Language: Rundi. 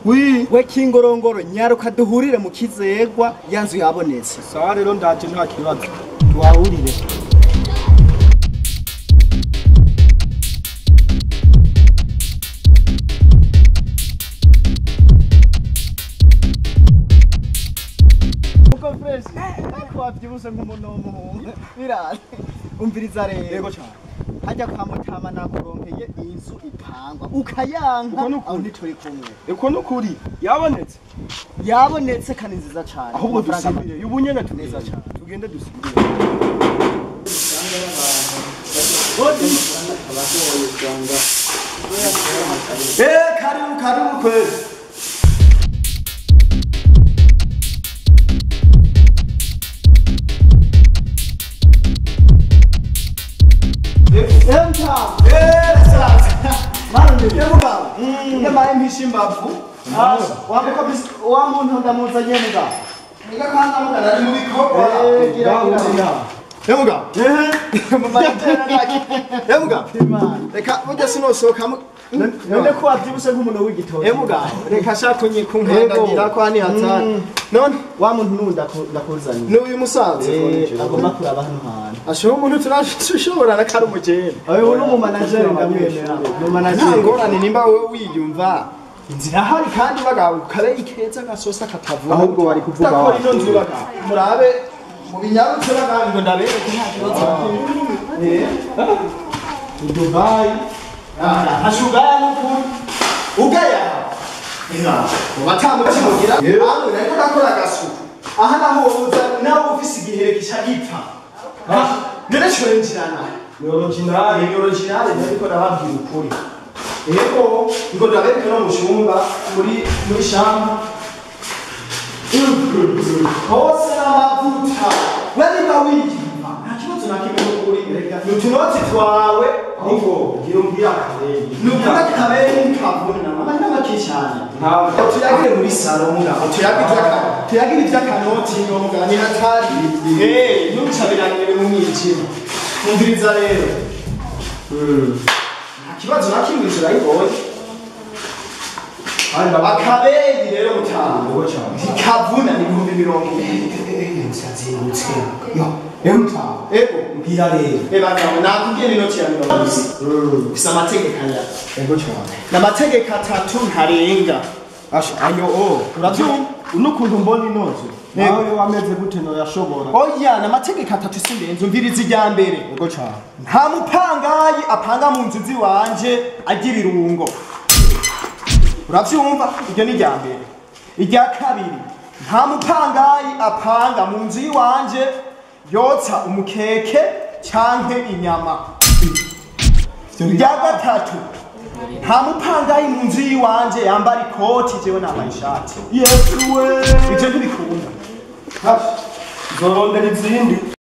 Wi. We Kingorongoro nyaruka duhurire mu kizegwa yanzu yabonetse. Sawa rero ndaje nta kibazo. Tuhahurire. Uko fresh. Wavyibuse nk'umuntu w'umuhungu. Birare. Umviriza rero. Yego cyane. Hajya kwa Mutama nakuronkeye inzu ipangwa ukayanka aho ntituri kumwe. Eko nukuri yabonetse. Yabonetse kandi nziza cyane. Ahubwo dusubire ubu nyene tuneza cyane. Tugende dusubire. Karibu karibu kweli. Wa muntu ndamuzanye muga. Niga kandi mugana ari mu bikorwa. Gira. Emuga. Emuga. Reka burya sinosoka none ko wavyibuse nk'umuntu w'igitoki. Emuga. Reka shaka kunkandagira ko hani hatari. None wa muntu nunda ndakuzanye. N'uyu musaza agomba kuraba hano hantu. Ashoba umuntu turashobora na kari umugeni. Oyo ni umu manager ndamwemera. Ni manager. Nta ngorane nimba wewe wiyumva. Inzira hari kandi bagabo kare ikeza gasosa katavuna. Ahubwo wari kuvuga wa. Ndakora ino nzu bagabo. Murabe mu binyarutse bagabo ngo ndabereke nta kibazo. Dubai. Ashugaya n'ukuri. Ugaya. Inka. Batamukimugira. Hano nariko ndakora agasuku. Aha naho uza nawe ufise igihere gica gipfa. None cyo njirana. Ni original, ni original ariko ndababwira ukuri. Yego, ngo ndabereke no mushumba muri shamba. Hose n'amavuta. Wari bawiyumva. Nta kibazo na kimwe n'ukuri. Nutunoti twawe ahubwo gira umbwira akabeyi. Nukura akabeyi kavuna mama n'amakishana. Ntabwo tuyagire muri salon ngaho. Tuyagire ivy'akanoti ngombwa ni hatari. Ntucabiranire mu mwijima. Umviriza rero. Nta kibazo na kimwe inzira ayibonye. Akabeyi rero mutanga. Ntikavuna ni 20,000. Nzazindutse. Yo, mutanga. Ego, mbwira rero. Bagabo nakubwiye n'inoti ya 20. Bisa amategeko aya. Ego cyane. N'amategeko atatu ntarenga. Asha ayo o. Uravyumva? Unukuntu mbona inozo. Nawe wameze gute no yashobora. Oya, n'amategeko atatu sindenze umviriza irya mbere. Ego cyane. Nta mupangayi apanga mu nzu ziwanje agira irungo. Uravyumva? Iryo ni irya mbere. Irya kabiri, nta mupangayi apanga mu nzu yiwanje yotsa umukeke canke inyama. Irya gatatu, nta mupangayi mu nzu yiwanje yambara ikoti jewe nambaye ishati. Yesu we. Ivyo ntibikunda. Zorondera izindi.